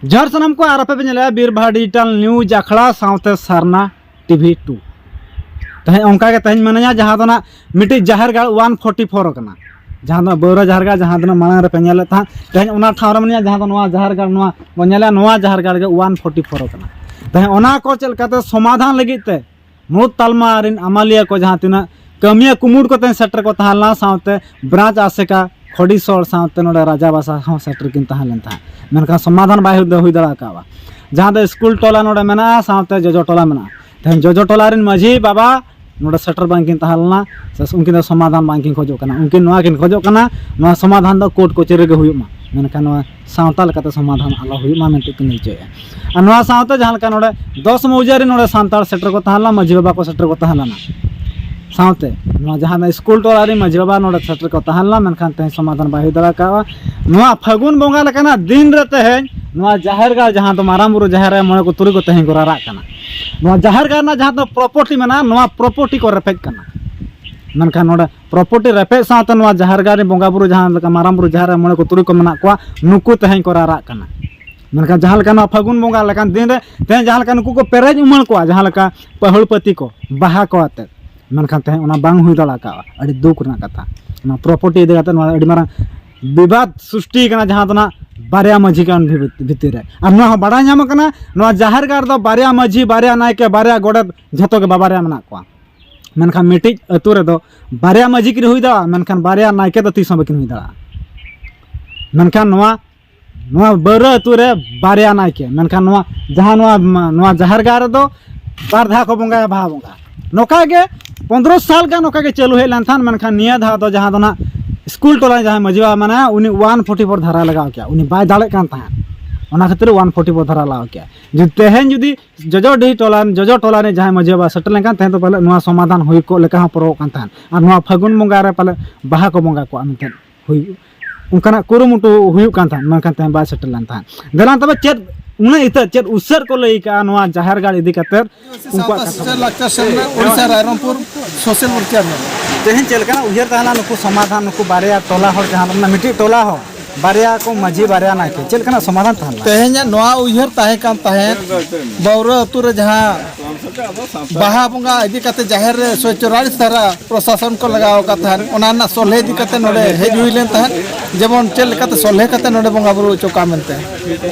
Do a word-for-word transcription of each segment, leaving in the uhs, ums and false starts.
ᱡᱚᱦᱟᱨ ᱥᱟᱱᱟᱢ ᱠᱚ, ᱟᱨ ᱟᱯᱮ ᱯᱮ ᱧᱮᱞᱮᱜᱼᱟ ᱵᱤᱨᱵᱟᱦᱟ ᱰᱤᱡᱤᱴᱟᱞ ᱱᱤᱭᱩᱡᱽ ᱟᱠᱷᱲᱟ ᱥᱟᱶᱛᱮ ᱥᱟᱨᱱᱟ ᱴᱤᱵᱷᱤ ᱴᱩ᱾ ᱛᱮᱦᱮᱧ ᱚᱱᱠᱟ ᱜᱮ ᱛᱮᱦᱮᱧ ᱢᱮᱱᱟᱧᱟ, ᱡᱟᱦᱟᱸ ᱫᱚ ᱱᱟᱜ ᱢᱤᱫᱴᱤᱡ ᱡᱟᱦᱮᱨ ᱜᱟᱲ ᱚᱣᱟᱱ ᱯᱷᱳᱨᱴᱤ ᱯᱷᱳᱨ ᱟᱠᱟᱱᱟ, ᱡᱟᱦᱟᱸ ᱫᱚ ᱵᱟᱹᱣᱨᱟ ᱡᱟᱦᱮᱨ ᱜᱟᱲ, ᱡᱟᱦᱟᱸ ᱫᱚ ᱢᱟᱲᱟᱝ ᱨᱮᱯᱮ ᱧᱮᱞᱮᱫ ᱛᱟᱦᱮᱸᱫ᱾ ᱛᱮᱦᱮᱧ ᱚᱱᱟ ᱴᱷᱟᱶ ᱨᱮ ᱢᱮᱱᱟᱧᱟ, ᱡᱟᱦᱟᱸ ᱫᱚ ᱱᱚᱣᱟ ᱡᱟᱦᱮᱨ ᱜᱟᱲ, ᱱᱚᱣᱟ ᱵᱚᱱ ᱧᱮᱞᱮᱜᱼᱟ, ᱱᱚᱣᱟ ᱡᱟᱦᱮᱨ ᱜᱟᱲ ᱜᱮ ᱚᱣᱟᱱ ᱯᱷᱳᱨᱴᱤ ᱯᱷᱳᱨ ᱟᱠᱟᱱᱟ᱾ ᱛᱮᱦᱮᱧ ᱚᱱᱟ ᱠᱚ ᱪᱮᱫ ᱞᱮᱠᱟᱛᱮ ᱥᱚᱢᱟᱫᱷᱟᱱ ᱞᱟᱹᱜᱤᱫ ᱛᱮ ᱢᱩᱬᱩᱫ ᱛᱟᱞᱢᱟ ᱨᱮᱱ ᱟᱢᱟᱞᱤᱭᱟᱹ ᱠᱚ, ᱡᱟᱦᱟᱸ ᱛᱤᱱᱟᱹᱜ ᱠᱟᱹᱢᱤᱭᱟᱹ ᱠᱩᱢᱩᱴ ᱠᱚᱛᱮ ᱥᱮᱴᱮᱨ ᱠᱚ ᱛᱟᱦᱮᱸ ᱞᱮᱱᱟ, ᱥᱟᱶᱛᱮ ᱵᱨᱟᱧᱪ ᱟᱥᱮᱠᱟ, ᱠᱷᱚᱰᱤᱥᱚᱲ ᱥᱟᱶᱛᱮ ᱱᱚᱰᱮ ᱨᱟᱡᱟ ᱵᱟᱥᱟ ᱦᱚᱸ ᱥᱮᱴᱮᱨ ᱠᱤᱱ ᱛᱟᱦᱮᱸ ᱞᱮᱱ ᱛᱟᱦᱮᱸᱫ, ᱢᱮᱱᱠᱷᱟᱱ ᱥᱚᱢᱟᱫᱷᱟᱱ ᱵᱟᱭ ᱦᱩᱭ ᱦᱩᱭ ᱫᱟᱲᱮ ᱟᱠᱟᱫᱼᱟ᱾ ᱡᱟᱦᱟᱸ ᱫᱚ ᱥᱠᱩᱞ ᱴᱚᱞᱟ ᱱᱚᱰᱮ ᱢᱮᱱᱟᱜᱼᱟ, ᱥᱟᱶᱛᱮ ᱡᱚᱡᱚ ᱴᱚᱞᱟ ᱢᱮᱱᱟᱜᱼᱟ᱾ ᱛᱮᱦᱮᱧ ᱡᱚᱡᱚ ᱴᱚᱞᱟ ᱨᱮᱱ ᱢᱟᱹᱡᱷᱤ ᱵᱟᱵᱟ ᱱᱚᱰᱮ ᱥᱮᱴᱮᱨ ᱵᱟᱝᱠᱤᱱ ᱛᱟᱦᱮᱸ ᱞᱮᱱᱟ, ᱥᱮ ᱩᱱᱠᱤᱱ ᱫᱚ ᱥᱚᱢᱟᱫᱷᱟᱱ ᱵᱟᱝᱠᱤᱱ ᱠᱷᱚᱡᱚᱜ ᱠᱟᱱᱟ᱾ ᱩᱱᱠᱤᱱ ᱱᱚᱣᱟ ᱠᱤᱱ ᱠᱷᱚᱡᱚᱜ ᱠᱟᱱᱟ, ᱱᱚᱣᱟ ᱥᱚᱢᱟᱫᱷᱟᱱ ᱫᱚ ᱠᱳᱨᱴ ᱠᱚᱪᱟᱹᱨᱤ ᱨᱮᱜᱮ ᱦᱩᱭᱩᱜ ᱢᱟ, ᱢᱮᱱᱠᱷᱟᱱ ᱱᱚᱣᱟ ᱥᱟᱶᱛᱟ ᱞᱮᱠᱟᱛᱮ ᱥᱚᱢᱟᱫᱷᱟᱱ ᱟᱞᱚ ᱦᱩᱭᱩᱜ ᱢᱟ ᱢᱮᱱᱛᱮ ᱠᱤᱱ ᱞᱟᱹᱭ ᱦᱚᱪᱚᱭᱮᱫᱼᱟ᱾ ᱟᱨ ᱱᱚᱣᱟ ᱥᱟᱶᱛᱮ ᱡᱟᱦᱟᱸ ᱞᱮᱠᱟ ᱱᱚᱰᱮ ᱫᱚᱥ ᱢᱚᱣᱡᱟ ᱨᱮ ᱱᱚᱰᱮ ᱥᱟᱱᱛᱟᱲ ᱥᱮᱴᱮᱨ ᱠᱚ ᱛᱟᱦᱮᱸ ᱞᱮᱱᱟ, ᱢᱟᱹᱡᱷᱤ ᱵᱟᱵᱟ ᱠᱚ ᱥᱮᱴᱮᱨ ᱠᱚ ᱛᱟᱦᱮᱸ ᱞᱮᱱᱟ, ᱥᱟᱶᱛᱮ ᱱᱚᱣᱟ ᱡᱟᱦᱟᱸ ᱫᱚ ᱥᱠᱩᱞ ᱴᱚᱞᱟ ᱨᱮ ᱢᱟᱹᱡᱷᱤ ᱵᱟᱵᱟ ᱱᱚᱰᱮ ᱥᱮᱴᱮᱨ ᱠᱚ ᱛᱟᱦᱮᱸ ᱞᱮᱱᱟ, ᱢᱮᱱᱠᱷᱟᱱ ᱛᱮᱦᱮᱧ ᱥᱚᱢᱟᱫᱷᱟᱱ ᱵᱟᱭ ᱦᱩᱭ ᱫᱟᱲᱮ ᱠᱟᱣᱟ᱾ ᱱᱚᱣᱟ ᱯᱷᱟᱹᱜᱩᱱ ᱵᱚᱸᱜᱟ ᱞᱮᱠᱟᱱᱟᱜ ᱫᱤᱱ ᱨᱮ ᱛᱮᱦᱮᱧ ᱱᱚᱣᱟ ᱡᱟᱦᱮᱨ ᱜᱟᱲ, ᱡᱟᱦᱟᱸ ᱫᱚ ᱢᱟᱨᱟᱝ ᱵᱩᱨᱩ ᱡᱟᱦᱮᱨ ᱨᱮ ᱢᱚᱬᱮ ᱠᱚ ᱛᱩᱨᱩᱭ ᱠᱚ ᱛᱮᱦᱮᱧ ᱠᱚ ᱨᱟᱨᱟᱜ ᱠᱟᱱᱟ, ᱱᱚᱣᱟ ᱡᱟᱦᱮᱨ ᱜᱟᱲ ᱨᱮᱱᱟᱜ ᱡᱟᱦᱟᱸ ᱫᱚ ᱯᱨᱚᱯᱟᱨᱴᱤ ᱢᱮᱱᱟᱜᱼᱟ, ᱱᱚᱣᱟ ᱯᱨᱚᱯᱟᱨᱴᱤ ᱠᱚ ᱨᱮᱯᱮᱡ ᱠᱟᱱᱟ᱾ ᱢᱮᱱᱠᱷᱟᱱ ᱱᱚᱰᱮ ᱯᱨᱚᱯᱟᱨᱴᱤ ᱨᱮᱯᱮᱡ ᱥᱟᱶᱛᱮ ᱱᱚᱣᱟ ᱡᱟᱦᱮᱨ ᱜᱟᱲ ᱨᱮ ᱵᱚᱸᱜᱟ ᱵᱩᱨᱩ, ᱡᱟᱦᱟᱸ ᱞᱮᱠᱟ ᱢᱟᱨᱟᱝ ᱵᱩᱨᱩ ᱡᱟᱦᱮᱨ ᱨᱮ ᱢᱚᱬᱮ ᱠᱚ ᱛᱩᱨᱩᱭ ᱠᱚ ᱢᱮᱱᱟᱜ ᱠᱚᱣᱟ, ᱱᱩᱠᱩ ᱛᱮᱦᱮᱧ ᱠᱚ ᱨᱟᱨᱟᱜ ᱠᱟᱱᱟ᱾ ᱢᱮᱱᱠᱷᱟᱱ ᱡᱟᱦᱟᱸ ᱞᱮᱠᱟ ᱱᱚᱣᱟ ᱯᱷᱟᱹᱜᱩᱱ ᱵᱚᱸᱜᱟ ᱞᱮᱠᱟᱱ ᱫᱤᱱ ᱨᱮ ᱛᱮᱦᱮᱧ ᱡᱟᱦᱟᱸ ᱞᱮᱠᱟ ᱱᱩᱠᱩ ᱠᱚ ᱯᱮᱨᱮᱡ ᱩᱢᱟᱹᱲ ᱠᱚᱣᱟ, ᱡᱟᱦᱟᱸ ᱞᱮᱠᱟ ᱯᱟᱹᱦᱩᱲᱯᱟᱹᱛᱤ ᱠᱚ, ᱵᱟᱦᱟ ᱠᱚ ᱟᱛᱮᱫ, ᱢᱮᱱᱠᱷᱟᱱ ᱛᱮᱦᱮᱧ ᱚᱱᱟ ᱵᱟᱝ ᱦᱩᱭ ᱫᱟᱲᱮ ᱠᱟᱣᱟ᱾ ᱟᱹᱰᱤ ᱫᱩᱠ ᱨᱮᱱᱟᱜ ᱠᱟᱛᱷᱟ᱾ ᱱᱚᱣᱟ ᱯᱨᱚᱯᱟᱨᱴᱤ ᱤᱫᱤ ᱠᱟᱛᱮ ᱱᱚᱣᱟ ᱟᱹᱰᱤ ᱢᱟᱨᱟᱝ ᱵᱤᱵᱟᱫ ᱥᱨᱤᱥᱴᱤ ᱠᱟᱱᱟ, ᱡᱟᱦᱟᱸ ᱫᱚ ᱱᱟᱜ ᱵᱟᱨᱭᱟ ᱢᱟᱹᱡᱷᱤ ᱜᱟᱲ ᱵᱷᱤᱛᱤᱨ ᱨᱮ᱾ ᱟᱨ ᱱᱚᱣᱟ ᱦᱚᱸ ᱵᱟᱲᱟᱭ ᱧᱟᱢ ᱠᱟᱱᱟ, ᱱᱚᱣᱟ ᱡᱟᱦᱮᱨ ᱜᱟᱲ ᱨᱮᱫᱚ ᱵᱟᱨᱭᱟ ᱢᱟᱹᱡᱷᱤ, ᱵᱟᱨᱭᱟ ᱱᱟᱭᱠᱮ, ᱵᱟᱨᱭᱟ ᱜᱚᱰᱮᱛ, ᱡᱷᱚᱛᱚ ᱜᱮ ᱵᱟᱵᱟᱨᱭᱟ ᱢᱮᱱᱟᱜ ᱠᱚᱣᱟ᱾ ᱢᱮᱱᱠᱷᱟᱱ ᱢᱤᱫᱴᱤᱡ ᱟᱹᱛᱩ ᱨᱮᱫᱚ ᱵᱟᱨᱭᱟ ᱢᱟᱹᱡᱷᱤ ᱠᱤᱱ ᱦᱩᱭ ᱫᱟᱲᱮᱭᱟᱜᱼᱟ, ᱢᱮᱱᱠᱷᱟᱱ ᱵᱟᱨᱭᱟ ᱱᱟᱭᱠᱮ ᱫᱚ ᱛᱤᱥ ᱦᱚᱸ ᱵᱟᱹᱠᱤᱱ ᱦᱩᱭ ᱫᱟᱲᱮᱭᱟᱜᱼᱟ᱾ ᱢᱮᱱᱠᱷᱟᱱ ᱱᱚᱣᱟ, ᱱᱚᱣᱟ ᱵᱟᱹᱣᱨᱟᱹ ᱟᱹᱛᱩ ᱨᱮ ᱵᱟᱨᱭᱟ ᱱᱟᱭᱠᱮ, ᱢᱮᱱᱠᱷᱟᱱ ᱱᱚᱣᱟ ᱡᱟᱦᱟᱸ ᱱᱚᱣᱟ, ᱱᱚᱣᱟ ᱡᱟᱦᱮᱨ ᱜᱟᱲ ᱨᱮᱫᱚ ᱵᱟᱨ ᱫᱷᱟᱣ ᱠᱚ ᱵᱚᱸᱜᱟᱭᱟ ᱵᱟᱦᱟ ᱵᱚᱸᱜᱟ᱾ ᱱᱚᱝᱠᱟ ᱜᱮ ᱯᱚᱱᱫᱽᱨᱚ ᱥᱟᱞ ᱜᱟᱱ ᱱᱚᱝᱠᱟ ᱜᱮ ᱪᱟᱹᱞᱩ ᱦᱮᱡ ᱞᱮᱱ ᱛᱟᱦᱮᱸᱫ, ᱢᱮᱱᱠᱷᱟᱱ ᱱᱤᱭᱟᱹ ᱫᱷᱟᱣ ᱫᱚ ᱡᱟᱦᱟᱸ ᱫᱚ ᱱᱟᱜ ᱥᱠᱩᱞ ᱴᱚᱞᱟ ᱨᱮ ᱡᱟᱦᱟᱸᱭ ᱢᱟᱹᱡᱷᱤ ᱵᱟᱵᱟ ᱢᱮᱱᱟᱭᱟ, ᱩᱱᱤ ᱚᱣᱟᱱ ᱯᱷᱳᱨᱴᱤ ᱯᱷᱳᱨ ᱫᱷᱟᱨᱟ ᱞᱟᱜᱟᱣ ᱠᱮᱭᱟ, ᱩᱱᱤ ᱵᱟᱭ ᱫᱟᱲᱮᱜ ᱠᱟᱱ ᱛᱟᱦᱮᱸᱫ, ᱚᱱᱟ ᱠᱷᱟᱹᱛᱤᱨ ᱚᱣᱟᱱ ᱯᱷᱳᱨᱴᱤ ᱯᱷᱳᱨ ᱫᱷᱟᱨᱟ ᱞᱟᱜᱟᱣ ᱠᱮᱭᱟ᱾ ᱡᱩᱫᱤ ᱛᱮᱦᱮᱧ ᱡᱩᱫᱤ ᱡᱚᱡᱚ ᱰᱤᱦᱤ ᱴᱚᱞᱟ ᱨᱮᱱ, ᱡᱚᱡᱚ ᱴᱚᱞᱟ ᱨᱮᱱ ᱡᱟᱦᱟᱸᱭ ᱢᱟᱹᱡᱷᱤ ᱵᱟᱵᱟ ᱥᱮᱴᱮᱨ ᱞᱮᱱᱠᱷᱟᱱ, ᱛᱮᱦᱮᱧ ᱫᱚ ᱯᱟᱞᱮ ᱱᱚᱣᱟ ᱥᱚᱢᱟᱫᱷᱟᱱ ᱦᱩᱭ ᱠᱚᱜ ᱞᱮᱠᱟ ᱦᱚᱸ ᱯᱚᱨᱚᱜ ᱠᱟᱱ ᱛᱟᱦᱮᱸᱫ᱾ ᱟᱨ ᱱᱚᱣᱟ ᱯᱷᱟᱹᱜᱩᱱ ᱵᱚᱸᱜᱟ ᱨᱮ ᱯᱟᱞᱮ ᱵᱟᱦᱟ ᱠᱚ ᱵᱚᱸᱜᱟ ᱠᱚᱣᱟ ᱢᱮᱱᱛᱮ ᱦᱩᱭ, ᱚᱱᱠᱟᱱᱟᱜ ᱠᱩᱨᱩᱢᱩᱴᱩ ᱦᱩᱭᱩᱜ ᱠᱟᱱ ᱛᱟᱦᱮᱸᱫ, ᱢᱮᱱᱠᱷᱟᱱ ᱛᱮᱦᱮᱧ ᱵᱟᱭ ᱥᱮᱴᱮᱨ ᱞᱮᱱ ᱛᱟᱦᱮᱸᱫ᱾ ᱫᱮᱞᱟᱝ ᱛᱚᱵᱮ ᱪᱮᱫ ᱩᱱᱟᱹᱜ ᱤᱛᱟᱹ, ᱪᱮᱫ ᱩᱥᱟᱹᱨ ᱠᱚ ᱞᱟᱹᱭ ᱠᱟᱜᱼᱟ ᱱᱚᱣᱟ ᱡᱟᱦᱮᱨ ᱜᱟᱲ ᱤᱫᱤ ᱠᱟᱛᱮᱫ? ᱩᱱᱠᱩᱣᱟᱜ ᱥᱟᱶᱛᱟ ᱠᱟᱛᱷᱟ᱾ ᱥᱮᱪᱮᱫ ᱞᱟᱠᱪᱟᱨ ᱥᱮᱢᱞᱮᱫ Odisha Rairangpur social work chairman. ᱛᱮᱦᱮᱧ ᱪᱮᱫ ᱞᱮᱠᱟᱱᱟᱜ ᱩᱭᱦᱟᱹᱨ ᱛᱟᱦᱮᱱᱟ ᱱᱩᱠᱩ ᱥᱚᱢᱟᱫᱷᱟᱱ, ᱱᱩᱠᱩ ᱵᱟᱨᱭᱟ ᱴᱚᱞᱟ ᱦᱚᱲ, ᱡᱟᱦᱟᱸ ᱢᱤᱫᱴᱤᱡ ᱴᱚᱞᱟ ᱦᱚᱸ ᱵᱟᱨᱭᱟ ᱠᱚ ᱢᱟᱹᱡᱷᱤ, ᱵᱟᱨᱭᱟ ᱱᱟᱭᱠᱮ, ᱪᱮᱫ ᱞᱮᱠᱟᱱᱟᱜ ᱥᱚᱢᱟᱫᱷᱟᱱ ᱛᱟᱦᱮᱸ ᱞᱮᱱᱟ? ᱛᱮᱦᱮᱧᱟᱜ ᱱᱚᱣᱟ ᱩᱭᱦᱟᱹᱨ ᱛᱟᱦᱮᱸ ᱠᱟᱱ ᱛᱟᱦᱮᱸᱫ, ᱵᱟᱹᱣᱨᱟᱹ ᱟᱹᱛᱩ ᱨᱮ ᱡᱟᱦᱟᱸ ᱵᱟᱦᱟ ᱵᱚᱸᱜᱟ ᱤᱫᱤ ᱠᱟᱛᱮ ᱡᱟᱦᱮᱨ ᱨᱮ ᱥᱚᱭ ᱪᱚᱣᱟᱞᱤᱥ ᱫᱷᱟᱨᱟ ᱯᱨᱚᱥᱟᱥᱚᱱ ᱠᱚ ᱞᱟᱜᱟᱣ ᱟᱠᱟᱫ ᱛᱟᱦᱮᱸᱫ, ᱚᱱᱟ ᱨᱮᱱᱟᱜ ᱥᱚᱞᱦᱮ ᱤᱫᱤ ᱠᱟᱛᱮ ᱱᱚᱰᱮ ᱦᱮᱡ ᱦᱩᱭ ᱞᱮᱱ ᱛᱟᱦᱮᱸᱫ, ᱡᱮᱢᱚᱱ ᱪᱮᱫ ᱞᱮᱠᱟᱛᱮ ᱥᱚᱞᱦᱮ ᱠᱟᱛᱮ ᱱᱚᱰᱮ ᱵᱚᱸᱜᱟ ᱵᱩᱨᱩ ᱦᱚᱪᱚ ᱠᱚᱣᱟ ᱢᱮᱱᱛᱮ᱾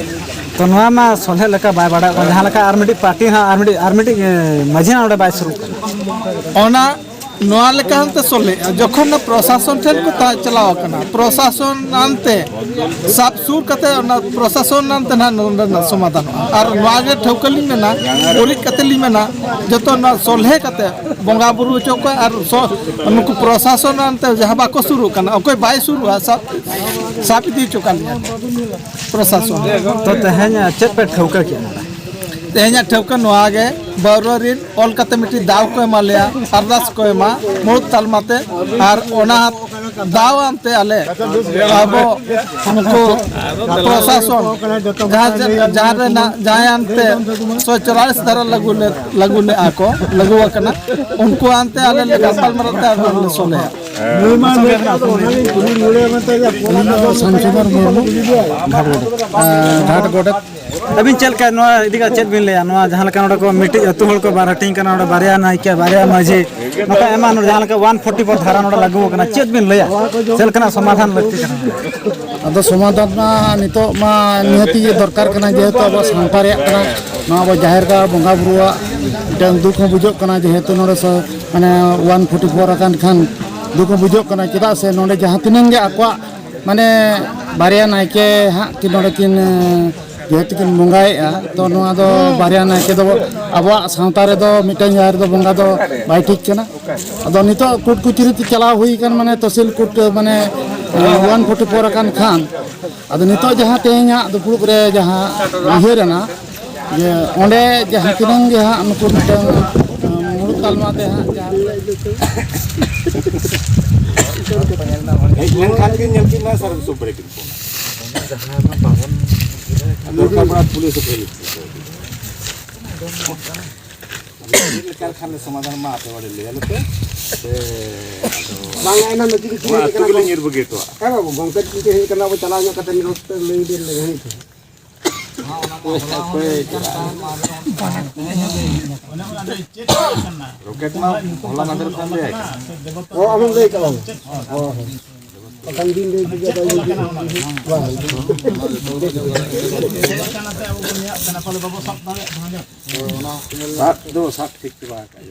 ᱛᱚ, ᱱᱚᱣᱟ ᱢᱟ ᱥᱚᱞᱦᱮ ᱞᱮᱠᱟ ᱵᱟᱭ ᱵᱟᱲᱟᱭᱚᱜ ᱠᱟᱱᱟ, ᱡᱟᱦᱟᱸ ᱞᱮᱠᱟ ᱟᱨ ᱢᱤᱫᱴᱤᱡ ᱯᱟᱨᱴᱤ ᱦᱚᱸ, ᱟᱨ ᱢᱤᱫᱴᱤᱡ, ᱟᱨ ᱢᱤᱫᱴᱤᱡ, ᱮ, ᱢᱟᱹᱡᱷᱤ ᱦᱚᱸ ᱱᱚᱰᱮ ᱵᱟᱭ ᱥᱩᱨᱩᱜ ᱠᱟᱱᱟ᱾ ᱚᱱᱟ ᱱᱚᱣᱟ ᱞᱮᱠᱟᱱᱛᱮ ᱥᱚᱞᱦᱮᱜᱼᱟ, ᱡᱚᱠᱷᱚᱱ ᱯᱨᱚᱥᱟᱥᱚᱱ ᱴᱷᱮᱱ ᱠᱚ ᱛᱟ-, ᱪᱟᱞᱟᱣ ᱟᱠᱟᱱᱟ, ᱯᱨᱚᱥᱟᱥᱚᱱ ᱟᱱᱛᱮ ᱥᱟᱵ ᱥᱩᱨ ᱠᱟᱛᱮ ᱚᱱᱟ ᱯᱨᱚᱥᱟᱥᱚᱱ ᱟᱱᱛᱮ ᱱᱟᱦᱟᱜ ᱱᱚᱰᱮᱱᱟᱜ ᱥᱚᱢᱟᱫᱷᱟᱱᱚᱜᱼᱟ᱾ ᱟᱨ ᱱᱚᱣᱟ ᱜᱮ ᱴᱷᱟᱹᱣᱠᱟᱹ ᱞᱤᱧ ᱢᱮᱱᱟ, ᱩᱨᱤᱡ ᱠᱟᱛᱮ ᱞᱤᱧ ᱢᱮᱱᱟ, ᱡᱚᱛᱚ ᱱᱚᱣᱟ ᱥᱚᱞᱦᱮ ᱠᱟᱛᱮ ᱵᱚᱸᱜᱟ ᱵᱩᱨᱩ ᱦᱚᱪᱚ ᱠᱚᱣᱟ᱾ ᱟᱨ ᱥᱚ-, ᱱᱩᱠᱩ ᱯᱨᱚᱥᱟᱥᱚᱱ ᱟᱱᱛᱮ ᱡᱟᱦᱟᱸ ᱵᱟᱠᱚ ᱥᱩᱨᱩᱜ ᱠᱟᱱᱟ, ᱚᱠᱚᱭ ᱵᱟᱭ ᱥᱩᱨᱩᱜᱼᱟ, ᱥᱟᱵ, ᱥᱟᱵ ᱤᱫᱤ ᱦᱚᱪᱚ ᱠᱟᱜ ᱞᱤᱧᱟ ᱠᱚ ᱯᱨᱚᱥᱟᱥᱚᱱ᱾ ᱛᱚ, ᱛᱮᱦᱮᱧ ᱪᱮᱫ ᱯᱮ ᱴᱷᱟᱹᱣᱠᱟᱹ ᱠᱮᱜᱼᱟ ᱱᱚᱰᱮ? ᱛᱮᱦᱮᱧᱟᱜ ᱴᱷᱟᱹᱣᱠᱟᱹ ᱱᱚᱣᱟ ᱜᱮ, ᱵᱟᱹᱣᱨᱟᱹ ᱨᱤᱱ ᱚᱞ ᱠᱟᱛᱮ ᱢᱤᱫᱴᱤᱡ ᱫᱟᱣ ᱠᱚ ᱮᱢᱟ ᱞᱮᱭᱟ, ᱟᱨᱫᱟᱥ ᱠᱚ ᱮᱢᱟ ᱢᱩᱲᱩᱫ ᱛᱟᱞᱢᱟ ᱛᱮ, ᱟᱨ ᱚᱱᱟ ᱫᱟᱣ ᱟᱱᱛᱮ ᱟᱞᱮ ᱟᱵᱚ ᱱᱩᱠᱩ ᱯᱨᱚᱥᱟᱥᱚᱱ ᱡᱟᱦᱟᱸ, ᱡᱟᱦᱟᱸ ᱨᱮᱱᱟᱜ, ᱡᱟᱦᱟᱸᱭ ᱟᱱᱛᱮ ᱥᱚᱭ ᱪᱚᱣᱟᱞᱤᱥ ᱫᱷᱟᱨᱟ ᱞᱟᱹᱜᱩ ᱞᱮ, ᱞᱟᱹᱜᱩ ᱞᱮᱫᱼᱟ ᱠᱚ, ᱞᱟᱹᱜᱩ ᱟᱠᱟᱱᱟ, ᱩᱱᱠᱩ ᱟᱱᱛᱮ ᱟᱞᱮ ᱞᱮ ᱜᱟᱯᱟᱞ ᱢᱟᱨᱟᱣ ᱛᱮ ᱟᱨ ᱞᱮ ᱥᱚᱞᱦᱮᱭᱟ᱾ ᱱᱩᱭ ᱢᱟ ᱞᱟᱹᱭ ᱠᱟᱫ ᱵᱚᱱᱟ, ᱩᱱᱤ ᱞᱟᱹᱭ ᱢᱮᱱᱛᱮ ᱡᱮ ᱯᱷᱳᱱ ᱟᱫᱚ ᱥᱟᱢᱥᱩᱱᱚᱨ ᱢᱩᱨᱢᱩ, ᱜᱷᱟᱴ ᱜᱚᱰᱮᱛ᱾ ᱟᱹᱵᱤᱱ ᱪᱮᱫ ᱞᱮᱠᱟ ᱱᱚᱣᱟ ᱤᱫᱤ ᱠᱟᱛᱮ ᱪᱮᱫ ᱵᱤᱱ ᱞᱟᱹᱭᱟ? ᱱᱚᱣᱟ ᱡᱟᱦᱟᱸ ᱞᱮᱠᱟ ᱱᱚᱰᱮ ᱠᱚ ᱢᱤᱫᱴᱤᱡ ᱟᱹᱛᱩ ᱦᱚᱲ ᱠᱚ ᱵᱟᱨ ᱦᱟᱹᱴᱤᱧ ᱠᱟᱱᱟ, ᱱᱚᱰᱮ ᱵᱟᱨᱭᱟ ᱱᱟᱭᱠᱮ, ᱵᱟᱨᱭᱟ ᱢᱟᱹᱡᱷᱤ, ᱱᱚᱝᱠᱟ ᱮᱢᱟᱱ ᱡᱟᱦᱟᱸ ᱞᱮᱠᱟ ᱚᱣᱟᱱ ᱯᱷᱳᱨᱴᱤ ᱯᱷᱳᱨ ᱫᱷᱟᱨᱟ ᱱᱚᱰᱮ ᱞᱟᱹᱜᱩ ᱟᱠᱟᱱᱟ, ᱪᱮᱫ ᱵᱤᱱ ᱞᱟᱹᱭᱟ? ᱪᱮᱫ ᱞᱮᱠᱟᱱᱟᱜ ᱥᱚᱢᱟᱫᱷᱟᱱ ᱞᱟᱹᱠᱛᱤ ᱠᱟᱱᱟ? ᱟᱫᱚ ᱥᱚᱢᱟᱫᱷᱟᱱ ᱢᱟ ᱱᱤᱛᱚᱜ ᱢᱟ ᱱᱤᱦᱟᱹᱛᱤ ᱜᱮ ᱫᱚᱨᱠᱟᱨ ᱠᱟᱱᱟ, ᱡᱮᱦᱮᱛᱩ ᱟᱵᱚ ᱥᱟᱶᱛᱟ ᱨᱮᱭᱟᱜ ᱠᱟᱱᱟ, ᱱᱚᱣᱟ ᱟᱵᱚ ᱡᱟᱦᱮᱨ ᱜᱟᱲ ᱵᱚᱸᱜᱟ ᱵᱩᱨᱩᱣᱟᱜ ᱢᱤᱫᱴᱟᱝ ᱫᱩᱠ ᱦᱚᱸ ᱵᱩᱡᱷᱟᱹᱜ ᱠᱟᱱᱟ, ᱡᱮᱦᱮᱛᱩ ᱱᱚᱰᱮ ᱥᱚ-, ᱢᱟᱱᱮ ᱚᱣᱟᱱ ᱯᱷᱳᱨᱴᱤ ᱯᱷᱳᱨ ᱟᱠᱟᱱ ᱠᱷᱟᱱ ᱫᱩᱠ ᱦᱚᱸ ᱵᱩᱡᱷᱟᱹᱜ ᱠᱟᱱᱟ, ᱪᱮᱫᱟᱜ ᱥᱮ ᱱᱚᱰᱮ ᱡᱟᱦᱟᱸ ᱛᱤᱱᱟᱹᱝ ᱜᱮ ᱟᱠᱚᱣᱟᱜ ᱢᱟᱱᱮ ᱵᱟᱨᱭᱟ ᱱᱟᱭᱠᱮ ᱦᱟᱸᱜ ᱠᱤᱱ ᱱᱚᱰᱮ ᱠᱤᱱ, ᱮ, ᱡᱮᱦᱮᱛᱩ ᱠᱤᱱ ᱵᱚᱸᱜᱟᱭᱮᱫᱼᱟ, ᱛᱚ ᱱᱚᱣᱟ ᱫᱚ ᱵᱟᱨᱭᱟ ᱱᱟᱭᱠᱮ ᱫᱚ ᱟᱵᱚᱣᱟᱜ ᱥᱟᱶᱛᱟ ᱨᱮᱫᱚ ᱢᱤᱫᱴᱟᱝ ᱡᱟᱦᱮᱨ ᱫᱚ ᱵᱚᱸᱜᱟ ᱫᱚ ᱵᱟᱭ ᱴᱷᱤᱠ ᱠᱟᱱᱟ᱾ ᱟᱫᱚ ᱱᱤᱛᱚᱜ ᱠᱳᱨᱴ ᱠᱚᱪᱟᱹᱨᱤ ᱛᱮ ᱪᱟᱞᱟᱣ ᱦᱩᱭ ᱟᱠᱟᱱ, ᱢᱟᱱᱮ ᱛᱚᱦᱥᱤᱞ ᱠᱳᱨᱴ, ᱢᱟᱱᱮ ᱚᱣᱟᱱ ᱯᱷᱳᱨᱴᱤ ᱯᱷᱳᱨ ᱟᱠᱟᱱ ᱠᱷᱟᱱ, ᱟᱫᱚ ᱱᱤᱛᱚᱜ ᱡᱟᱦᱟᱸ ᱛᱮᱦᱮᱧ ᱦᱟᱸᱜ ᱫᱩᱯᱲᱩᱵ ᱨᱮ ᱡᱟᱦᱟᱸ ᱩᱭᱦᱟᱹᱨ ᱮᱱᱟ, ᱡᱮ ᱚᱸᱰᱮ ᱡᱟᱦᱟᱸ ᱛᱤᱱᱟᱹᱝ ᱜᱮ ᱦᱟᱸᱜ ᱱᱩᱠᱩ ᱢᱤᱫᱴᱟᱝ, ᱮ, ᱢᱩᱲᱩᱫ ᱛᱟᱞᱢᱟ ᱛᱮ ᱦᱟᱸᱜ ᱡᱟᱦᱟᱸ ᱦᱮᱡ ᱞᱮᱱᱠᱷᱟᱱ ᱜᱮ ᱧᱮᱞ ᱠᱮᱫ ᱢᱮ ᱥᱟᱨ ᱥᱩᱯᱨᱤ ᱠᱤᱱ ᱯᱷᱳᱱᱟ᱾ ᱫᱚᱨᱠᱟᱨ ᱯᱟᱲᱟ ᱯᱩᱞᱤᱥ ᱥᱩᱯᱨᱤ᱾ ᱪᱮᱫ ᱞᱮᱠᱟ ᱞᱮᱠᱷᱟᱱ ᱞᱮ ᱥᱚᱢᱟᱫᱷᱟᱱ ᱢᱟ ᱟᱯᱮ ᱦᱚᱲ ᱞᱟᱹᱭ ᱟᱞᱮ ᱯᱮ᱾ ᱵᱟᱝ, ᱮᱱᱟᱝ ᱫᱚ ᱪᱤᱞᱤ ᱪᱤᱞᱤ ᱦᱮᱡ ᱠᱟᱱᱟ ᱠᱚ? ᱧᱤᱨ ᱵᱟᱹᱜᱤ ᱦᱚᱴᱚᱣᱟᱜ᱾ ᱦᱮᱸ ᱵᱟᱹᱵᱩ, ᱜᱚᱢᱠᱮ ᱛᱤᱠᱤᱱ ᱠᱚ ᱦᱮᱡ ᱠᱟᱱᱟ, ᱟᱵᱚ ᱪᱟᱞᱟᱣ ᱧᱚᱜ ᱠᱟᱛᱮ ᱢᱤᱫ ᱦᱚᱲ ᱞᱟᱹᱭ ᱫᱮ ᱞᱮ ᱦᱟᱹᱱᱤ ᱴᱷᱮᱱ᱾ ᱨᱚᱠᱮᱴ ᱢᱟ ᱦᱚᱞᱟ ᱢᱟᱫᱷᱮᱨ ᱠᱷᱚᱱ ᱞᱟᱹᱭ ᱟᱠᱟᱫ᱾ ᱚ, ᱟᱢᱮᱢ ᱞᱟᱹᱭ ᱟᱠᱟᱫ ᱵᱟᱹᱵᱩ? ᱚ, ᱦᱮᱸ᱾ ᱵᱟᱠᱷᱟᱱ ᱵᱤᱱ ᱞᱟᱹᱭ ᱠᱮᱫᱟ, ᱵᱟᱭ ᱞᱟᱹᱭ ᱠᱮᱫᱟ᱾ ᱵᱟᱝ᱾ ᱥᱟᱵ ᱫᱚ ᱥᱟᱵ ᱴᱷᱤᱠ ᱪᱟᱵᱟ ᱟᱠᱟᱫ᱾